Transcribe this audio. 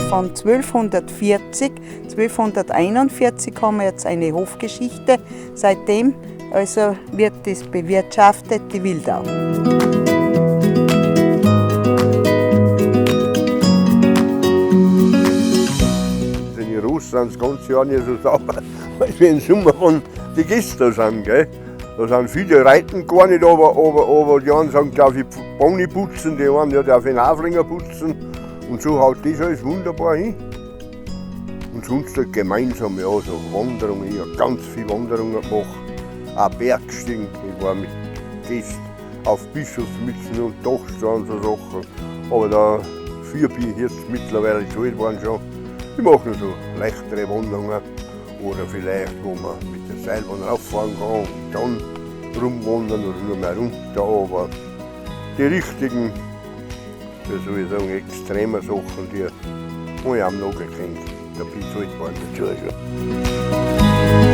von 1240, 1241 haben wir jetzt eine Hofgeschichte. Seitdem also wird das bewirtschaftet, die Wildau. Die Russen sind das ganze Jahr nicht so sauber, weil wir im Sommer von die Gäste sind. Gell? Da sind viele reiten gar nicht, aber die anderen sagen, darf ich Pony putzen, die einen, ja, darf ich den Haflinger putzen. Und so haut das alles wunderbar hin. Und sonst halt gemeinsam, ja, so Wanderungen, ich hab ganz viel Wanderungen gemacht. Auch Bergsteigen, ich war mit Gästen auf Bischofsmützen und Dachstein und so Sachen. Aber da vier bin ich jetzt mittlerweile zu alt geworden schon. Ich mache nur so leichtere Wanderungen oder vielleicht, wo man mit der Seilbahn rauffahren kann und dann rumwandern oder nur mehr runter. Aber die richtigen, wie soll ich sagen, extremen Sachen, die habe ich auch noch gekannt. Da bin ich zu alt geworden dazu schon.